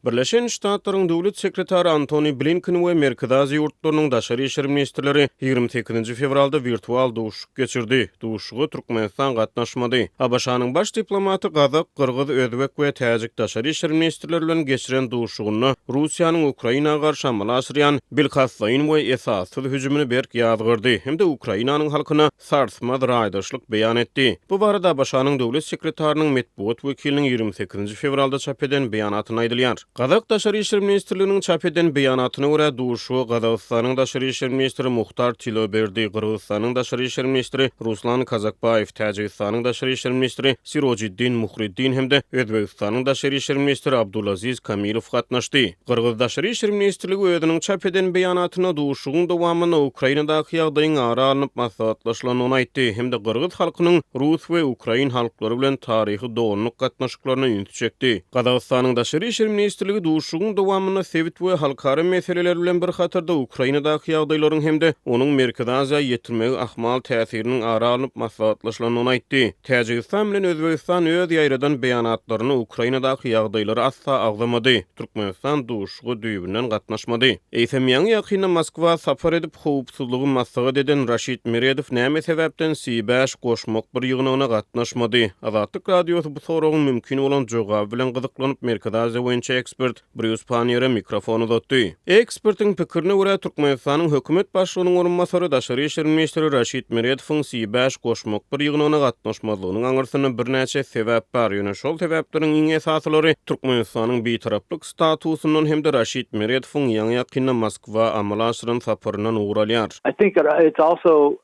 Birleşen Ştatlaryň Döwlet sekretary Antoni Blinken we Merkezi Aziýa ýurtlarynyň daşary işler ministrleri 28-nji fewralda wirtual duşuşyk geçirdi. Duşuşyga Türkmenistan gatnaşmady. ABŞ-nyň baş diplomaty gazak, gyrgyz, özbek we täjik daşary işler ministrleri bilen geçiren duşuşygynda Russiýanyň Ukraina garşy amala aşyrýan bilkastlaýyn we esassyz hüjümini berk ýazgardy hem-de Ukrainanyň halkyna sarsmaz raýdaşlyk beýan etdi. Bu barada ABŞ-nyň Döwlet sekretarynyň metbugat wekiliniň 28-nji fewralda çap eden beýanatynda aýdylýar. Gazak Daşary işler ministrliginiň çap eden beýanatyna görä, duşuşyga Gazagystanyň Daşary işler ministri Muhtar Tiloberdi, Gyrgyzystanyň Daşary işler ministri Ruslan Kazakbaýew, Täjigistanyň Daşary işler ministri Sirojiddin Muhriddin hem-de Özbegistanyň Daşary işler ministri Abdulaziz Kamilow gatnaşdy. Gyrgyz Daşary işler ministrligi özüniň çap eden beýanatynda duşuşygyň dowamynda Ukrainadaky ýagdaýyň ara alnyp maslahatlaşylandygyny aýtdy hem-de gyrgyz halkynyň rus we ukrain halklary bilen taryhy doganlyk gatnaşyklaryna ünsi çekdi. Gazagystanyň Daşary işler ministrligi duşuşygyň dowamynda sebit we halkara meseleleri bilen bir hatarda Ukrainadaky ýagdaýlaryň hem-de onuň Merkezi Aziýa ýetirmegi ahmal täsiriniň ara alnyp maslahatlaşylandygyny aýtdy. Täjigistan bilen Özbegistan öz ýaýradan beýanatlarynda Ukrainadaky ýagdaýlary asla agzamady, Türkmenistan duşuşyga düýbünden gatnaşmady. Eýsem, ýaňy-ýakynda Moskwa sapar edip, howpsuzlygy maslahat eden Raşid Meredow näme sebäpden Si bäş goşmak bir ýygnagyna gatnaşmady? Azatlyk Radiosy bu soragyň mümkin bolan jogaby bilen gyzyklanyp, Merkezi Aziýa boýunça ekspert Brýus Panniýere mikrofon uzatdy. Ekspertiň pikirine görä, Türkmenistanyň hökümet başlygynyň orunbasary, daşary işler ministri Raşid Meredowyň Si bäş goşmak bir ýygnagyna gatnaşmazlygynyň aňyrsynda birnäçe sebäp bar, ýöne şol sebäpleriň iň esasylary Türkmenistanyň bitaraplyk statusyndan hem-de Raşid Meredowyň ýaňy-ýakynda Moskwa amala aşyran saparyndan ugur alýar. I think it's also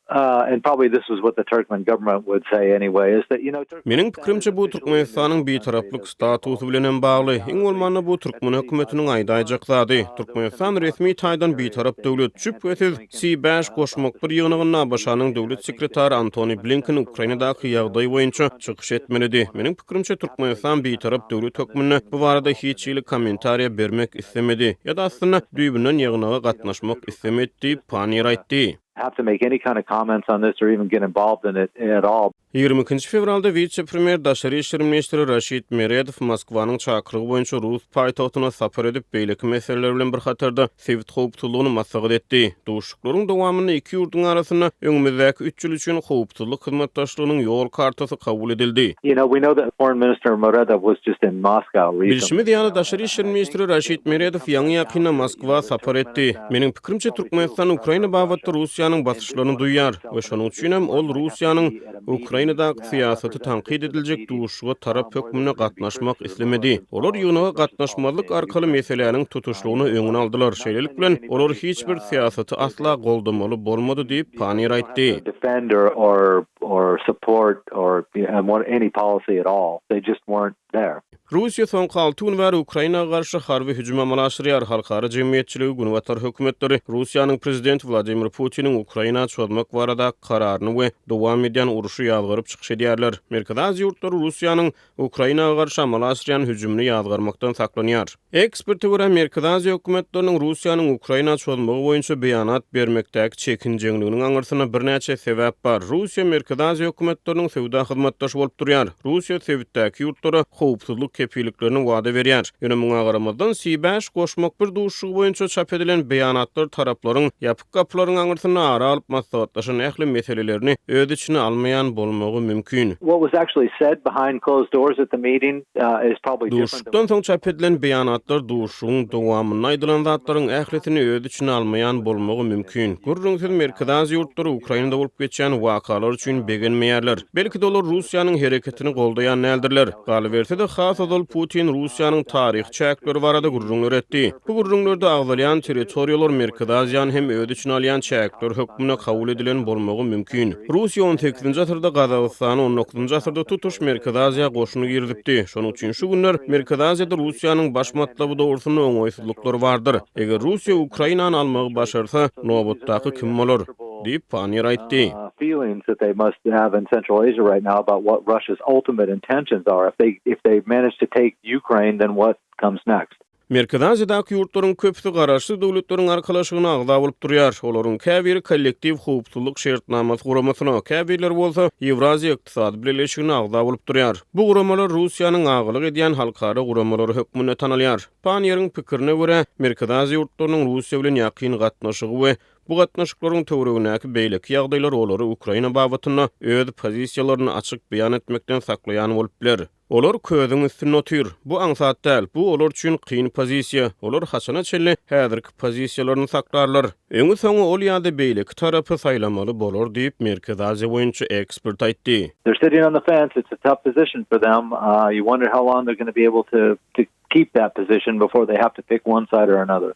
and probably this is what the Turkmen government would say anyway is that you know Meniň pikirimçe bu Türkmenistanyň bitaraplyk statusy bilen hem bagly. Iň bolmanda bu türkmen hökümetiniň aýdaýjak zady. Türkmenistan resmi taýdan bitarap döwlet. Şübhesiz, Si bäş goşmak bir ýygnagynda ABŞ-nyň döwlet sekretary Antony Blinken Ukrainadaky ýagdaý boýunça çykyş etmelidi. Meniň pikirimçe Türkmenistan bitarap döwlet hökmünde bu barada hiç hili kommentariýa bermek islemedi ýa-da aslynda düýbünden ýygnaga gatnaşmak islemedi diýip, Panniýer aýtdy. have to make any kind of comments on this or even get involved in it at all. 22-nji fewralda wise-premýer, daşary işler ministri Raşid Meredow Moskwanyň çakylygy boýunça rus paýtagtyna sapar edip, beýleki meseleler bilen bir hatarda sebit howpsuzlygyny maslahat etdi. Duşuşyklaryň dowamynda iki ýurduň arasynda öňümizdäki üç ýyl üçin howpsuzlyk hyzmatdaşlygynyň ýol kartasy kabul edildi. You know, we know that Foreign Minister Meredow was just in Moscow recently. Bilşimiz ýaly, daşary işler ministri Raşid Meredow ýaňy-ýakynda Moskwa sapar etdi. Meniň pikirimçe, Türkmenistan Ukraina babatda Russiýanyň basyşlaryny duýýar we şonuň üçinem ol Russiýanyň Ukrainadaky syýasaty tankyt ediljek duşuşyga tarap hökmünde gatnaşmak islemedi. Olar ýygnaga gatnaşmazlyk arkaly meseläniň tutuşlygyna öňüni aldylar. Şeýlelik bilen, olar hiç bir syýasaty asla goldamaly bolmady diýip, Panniýer aýtdy. Russiýa soňky alty gün bäri Ukraina garşy harby hüjüm amala aşyrýar. Halkara jemgyýetçiligi, Günbatar hökümetleri Russiýanyň prezidenti Wladimir Putiniň Ukraina çozmak baradaky kararyny we dowam edýän urşy ýazgaryp çykyş edýärler. Merkezi Aziýa ýurtlary Russiýanyň Ukraina garşy amala aşyrýan hüjümini ýazgarmakdan saklanýar. Eksperte görä, Merkezi Aziýa hökümetleriniň Russiýanyň Ukraina çozmagy boýunça beýanat bermekdäki çekinjeňliginiň aňyrsynda birnäçe sebäp bar. Russiýa Merkezi Aziýa hökümetleriniň söwda hyzmatdaşy bolup durýar. Russiýa sebitdäki ýurtlara howpsuzlyk kepilliklerini wada berýär. Ýöne muňa garamazdan, Si bäş goşmak bir duşuşygy boýunça çap edilen beýanatlar taraplaryň ýapyk Gapylaryň aňyrsynda ara alyp maslahatlaşan ähli meselelerini öz içine almaýan bolmagy mümkin. What was actually said behind closed doors at the meeting is probably different than. Duşuşykdan soň çap edilen beýanatlar duşuşygyň dowamynda aýdylan zatlaryň ählisini öz içine almaýan bolmagy mümkin. Gürrüňsiz Merkezi Aziýa ýurtlary Ukrainada bolup geçýän wakalar üçin begenmeýärler. Belki-de olar Russiýanyň hereketini goldaýan däldirler. Galyberse-de, has ozal Putin Russiýanyň taryhy çäkleri barada gürrüňler etdi. Bu gürrüňlerde agzalýan territoriýalar Merkezi Aziýany hem öz içine alýan çäkler hökmünde kabul edilen bolmagy mümkin. Russiýa on sekizinji asyrda Gazagystany, on dokuzynjy asyrda tutuş Merkezi Aziýa goşun girizipdi. Şonuň üçin şu günler Merkezi Aziýada Russiýanyň baş matlaby dogrusynda oňaýsyzlyklar bardyr. Eger Russiýa Ukrainany almagy başarsa, nobatdaky kim bolar? diýip, Panniýer aýtdy. Merkezi Aziýadaky ýurtlaryň köpüsi Garaşsyz Döwletleriň Arkalaşygyna agza bolup durýar. Olaryň käbiri Kollektiw howpsuzlyk şertnamasy guramasyna, käbirleri bolsa Ýewraziýa ykdysady bileleşigine agza bolup durýar. Bu guramalar Russiýanyň agalyk edýän halkara guramalary hökmünde tanalýar. Panniýeriň pikirine görä, Merkezi Aziýa ýurtlarynyň Russiýa bilen ýakyn gatnaşygy we bu gatnaşyklaryň töweregindäki beýleki ýagdaýlar olary Ukraina babatynda öz pozisiýalaryny açyk beýan etmekden saklaýan bolup biler. Olar közüň üstünde otyr. Bu aňsat däl. Bu olar üçin kyn pozisiýa. Olar haçana çenli häzirki pozisiýalaryny saklarlar? Öňi-soňy ol ýa-da beýleki tarapy saýlamaly bolar diýip, Merkezi Aziýa boýunça ekspert aýtdy. They're sitting on the fence. It's a tough position for them. You wonder how long they're gonna be able to to keep that position before they have to pick one side or another.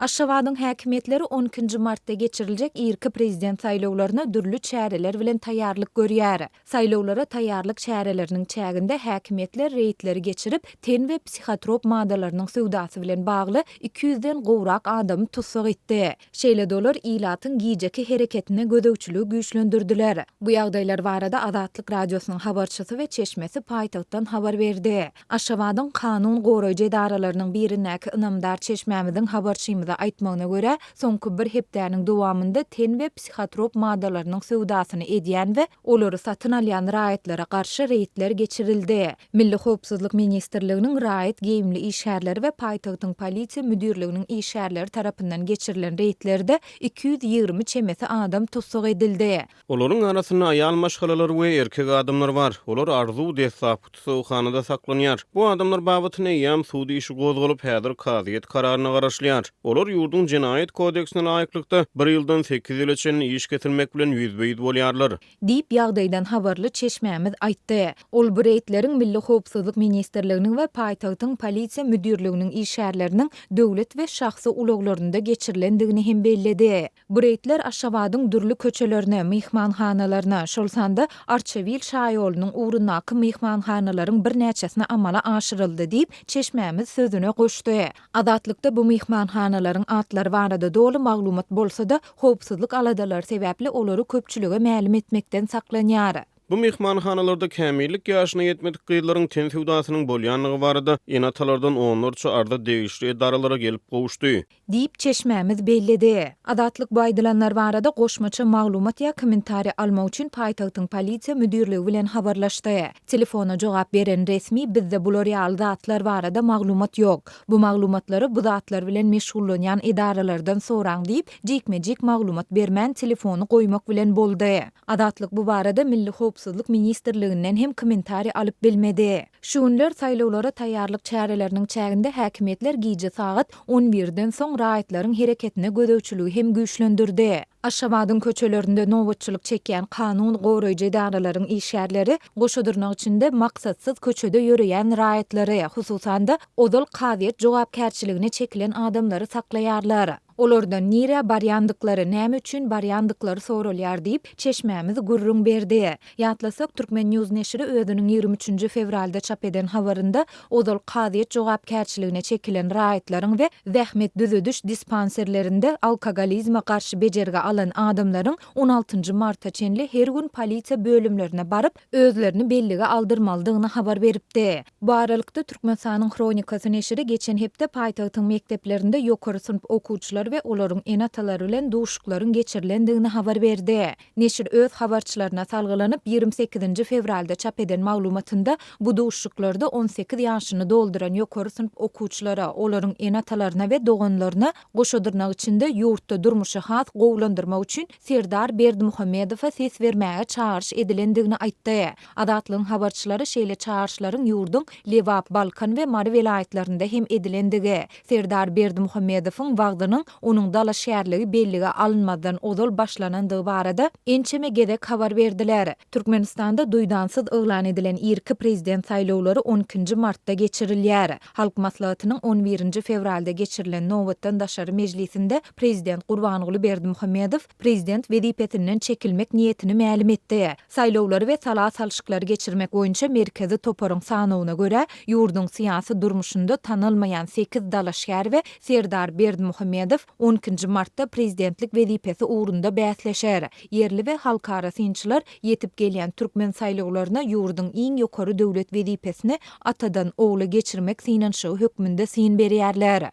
Aşgabadyň häkimiýetleri on ikinji martda geçiriljek irki prezident saýlawlaryna dürli çäreler bilen taýýarlyk görýär. Saýlawlara taýýarlyk çäreleriniň çäginde häkimiýetler reýdleri geçirip, ten we psihotrop maddalarynyň söwdasy bilen bagly 200-den gowrak adamy tussag etdi. Şeýle-de olar ilatyň gijeki hereketine gözegçiligi güýçlendirdiler. Bu ýagdaýlar barada Azatlyk Radiosynyň habarçysy we çeşmesi paýtagtdan habar berdi. Aşgabadyň kanun goraýjy edaralarynyň birindäki ynamdar çeşmämiziň habarçymyza aýtmagyna görä, soňky bir hepdäniň dowamynda ten we psihotrop maddalarynyň söwdasyny edýän we olary satyn alýan raýatlara garşy reýdler geçirildi. Milli howpsuzlyk ministrliginiň raýat geýimli işgärleri we paýtagtyň polisiýa müdirliginiň işgärleri tarapyndan geçirilen reýdlerde 220 çemesi adam tussag edildi. Olaryň arasynda aýal maşgalalar we erkek adamlar bar. Olar Arzuw deslapky tussaghanada saklanýar. Bu adamlar babatynda eýýäm sud işi gozgalyp, häzir kazyýet kararyna garaşylýar. Olar ýurduň Jenaýat kodeksine laýyklykda, bir ýyldan sekiz ýyla çenli iş kesilmek bilen ýüzbe-ýüz bolýarlar. Diýip, ýagdaýdan habarly çeşmämiz aýtdy. Ol bu reýdleriň Milli howpsuzlyk ministrliginiň we paýtagtyň polisiýa müdirliginiň işgärleriniň döwlet we şahsy ulaglarynda geçirilendigini hem belledi. Bu reýdler Aşgabadyň dürli köçelerine, myhmanhanalaryna, şol sanda Arçabil şaýolunyň ugrundaky myhmanhanalaryň birnäçesine amala aşyryldy diýip, çeşmämiz sözüne goşdy. Azatlykda bu myhmanhanalaryň atlary barada doly maglumat bolsa-da, howpsuzlyk aladalary sebäpli olary köpçülige mälim etmekden saklanýar. Bu myhmanhanalarda kämillik ýaşyna ýetmedik gyzlaryň ten söwdasynyň bolýandygy barada ene-atalardan onlarça arza degişli edaralara gelip gowuşdy. Diýip, çeşmämiz belledi. Azatlyk bu aýdylanlar barada goşmaça maglumat ýa kommentariý almak üçin paýtagtyň polisiýa müdirligi bilen habarlaşdy. Telefona jogap beren resmi bizde bular ýaly zatlar barada maglumat ýok. Bu maglumatlary bu zatlar bilen meşgullanýan edaralardan soraň diýip, jikme-jik maglumat bermän telefony goýmak bilen boldy. Azatlyk bu barada Milli howpsuzlyk ministrliginden hem kommentariý alyp bilmedi. Şu günler saýlawlara taýýarlyk çäreleriniň çäginde häkimiýetler gije sagat on birden soň raýatlaryň hereketine gözegçiligi hem güýçlendirdi. Aşgabadyň köçelerinde nobatçylyk çekýän kanun goraýjy edaralaryň işgärleri goşa dyrnak içinde maksatsyz köçede ýöreýän raýatlary, hususan-da, ozal kazyýet jogapkärçiligine çekilen adamlary saklaýarlar. Olardan nirä barýandyklary, näme üçin barýandyklary soralýar diýip, çeşmämiz gürrüň berdi. Ýatlasak, Turkmen. News neşiri özüniň 23 nji fewralda çap eden habarynda ozal kazyýet jogapkärçiligine çekilen raýatlaryň we zähmet düzediş dispanserlerinde alkogolizme garşy bejergi alan adamlaryň on altynjy marta çenli her gün polisiýa bölümlerine baryp, özlerini bellige aldyrmalydygyny habar beripdi. Bu aralykda, Türkmenistanyň Hronikasy neşiri geçen hepde paýtagtyň mekdeplerinde ýokary synp okuwçylary we olaryň ene-atalary bilen duşuşyklaryň geçirilendigini habar berdi. Neşir öz habarçylaryna salgylanyp, 28-nji fewralda çap eden maglumatynda bu duşuşyklarda 18 ýaşyny dolduran ýokary synp okuwçylara, olaryň ene-atalaryna we doganlaryna goşa dyrnak içinde ýurtda durmuşy has gowulandyrmak üçin Serdar Berdimuhamedowa ses bermäge çagyryş edilendigini aýtdy. Azatlygyň habarçylary şeýle çagyryşlaryň ýurduň Lebap, Balkan we Mary welaýatlarynda hem edilendigi, Serdar Berdimuhamedowyň wagzynyň onuň dalaşgärligi bellige alynmazdan ozal başlanandygy barada ençeme gezek habar berdiler. Türkmenistanda duýdansyz yglan edilen irki prezident saýlawlary on ikinji martda geçirilýär. Halk Maslahatynyň on birinji fewralda geçirilen nobatdan daşary mejlisinde prezident Gurbanguly Berdimuhamedow. Berdimuhamedow prezident wezipesinden çekilmek niýetini mälim etdi. Saýlawlary we sala salşyklary geçirmek boýunça Merkezi toparyň sanawyna görä, ýurduň syýasy durmuşynda tanalmaýan sekiz dalaşgär we Serdar Berdimuhamedow on ikinji martda prezidentlik wezipesi ugrunda bäsleşer. Ýerli we halkara synçylar ýetip gelýän türkmen saýlawlaryna ýurduň iň ýokary döwlet wezipesini atadan ogla geçirmek synanyşygy hökmünde syn berýärler.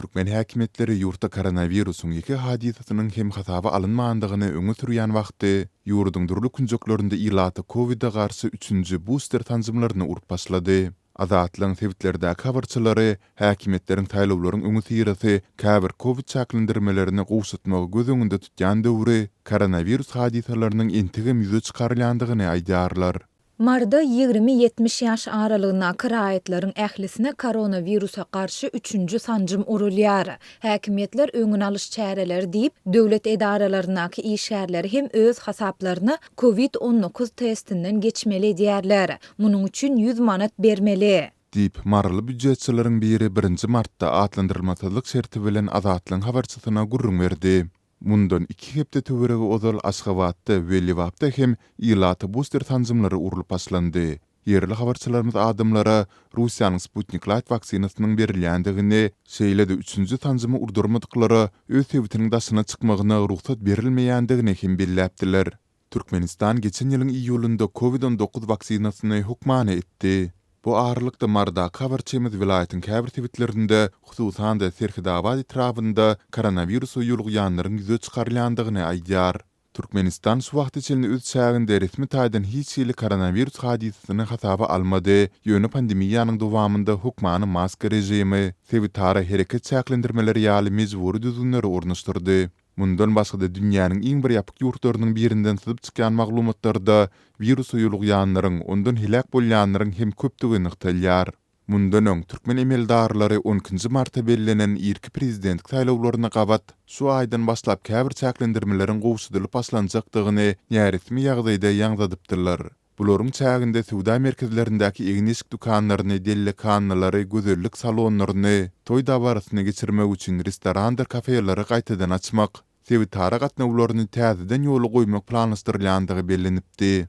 Türkmen häkimiýetleri ýurtda koronawirusyň ýeke hadysasynyň hem hasaba alynmandygyny öňe sürýän wagty, ýurduň dürli künjeklerinde ilata kowide garşy üçünji buster sanjymlaryny urup başlady. Azatlygyň sebitlerdäki habarçylary häkimiýetleriň saýlawlaryň öňüsyrasy käbir kowid çäklendirmelerini gowşatmagy göz öňünde tutýan döwri koronawirus hadysalarynyň entegem ýüze çykarylýandygyny aýdýarlar. Maryda 20-70 ýaş aralygyndaky raýatlaryň ählisine koronawirusa garşy üçünji sanjym urulýar. Häkimiýetler öňüni alyş çäreleri diýip, döwlet edaralaryndaky işgärleri hem öz hasaplaryna Covid 19 testinden geçmeli edýärler. Munuň üçin 100 manat bermeli. Diýip, maryly býujetçileriň biri birinji martda atlandyrylmasyzlyk şerti bilen Azatlygyň habarçysyna gürrüň berdi. Mundan iki hepde töweregi ozal Aşgabatda we Lebapda hem ilata buster sanjymlary urlup başlandy. Ýerli habarçylarymyz adamlara Russiýanyň Sputnik Light waksinasynyň berilýändigini, şeýle-de üçünji sanjymy urdurmadyklara öz sebitiniň daşyna çykmagyna rugsat berilmeýändigini hem belläpdiler. Türkmenistan geçen ýylyň iýulynda Covid 19 waksinasyny hökmany etdi. Bu aralykda Marydaky habarçymyz welaýatyň käbir sebitlerinde, hususan-da Serhetabat etrabynda koronawirusa ýolugýanlaryň ýüze çykarylýandygyny aýdýar. Türkmenistan şu wagta çenli öz çäginde resmi taýdan hiç hili koronawirus hadysasyny hasaba almady, ýöne pandemiýanyň dowamynda hökmany maska režimi, sebitara hereket çäklendirmeleri ýaly mejbury düzgünleri ornaşdyrdy. Mundan başga-da dünýäniň iň bir ýapyk ýurtlarynyň birinden syzyp çykýan maglumatlarda wirusa ýolugýanlaryň, ondan heläk bolýanlaryň hem köpdügi nygtalýar. Mundan öň, türkmen emeldarlary on ikinji marta bellenen irki prezidentlik saýlawlaryna gabat, şu aýdan başlap käbir çäklendirmeleriň gowşadylyp başlanjakdygyny näresmi ýagdaýda ýaňzadypdylar. Bularyň çäginde söwda merkezlerindäki egin-eşik dükanlaryny, dellekhanalary, gözellik salonlaryny, toý dabarasyny geçirmek üçin restorandyr kafeleri gaýtadan açmak, sebitara gatnawlaryny täzeden ýola goýmak planlaşdyrylýandygy bellenipdi.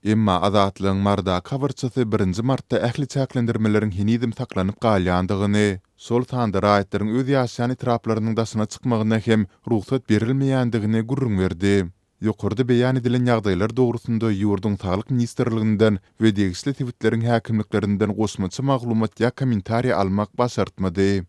Emma Azatlygyň Marydaky habarçysy birinji martda ähli çäklendirmeleriň henizem saklanyp galýandygyny, şol sanda raýatlaryň öz ýaşaýan etraplarynyň daşyna çykmagyna hem rugsat berilmeýändigini gürrüň berdi. Ýokarda beýan edilen ýagdaýlar dogrusynda ýurduň Saglyk ministrliginden we degişli sebitleriň häkimliklerinden goşmaça maglumat ýa kommentariý almak başartmady.